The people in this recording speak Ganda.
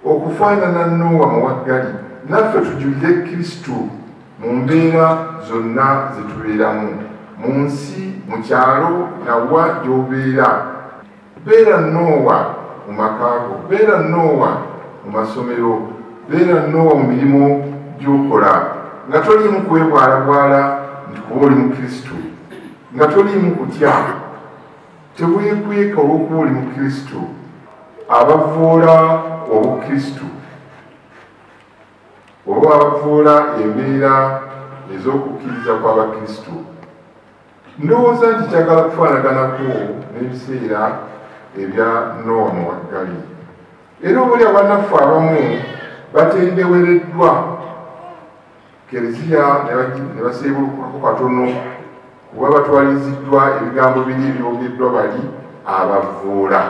Okufaanana Nowa Mawaggali, naffe tujulire Kristo mu mbeera zonna ze tubeeramu, mu nsi, mu kyalo, nawa gy'obeera. Beera Nowa mu maka go, beera Nowa mu masomero, beera Nowa mu mirimu gy'okola, nga toliimu kwebwalabwala nti kuba oli Mukristo, nga toliimu kutya, teweekweka olw'okuba oli Mukristo. Abavvoola Obukristo oba abavvoola embeera ez'okukkiriza kw'Abakristo, ndowooza nti kyagala kufaanaganako n'ebiseera ebya Nowa Mawaggali. Era obuli abannaffe abamu batendewereddwa Kereziya ne baseebulukako katono kuba batwaliziddwa ebigambo biri ebyogeddwa bali abavvoola.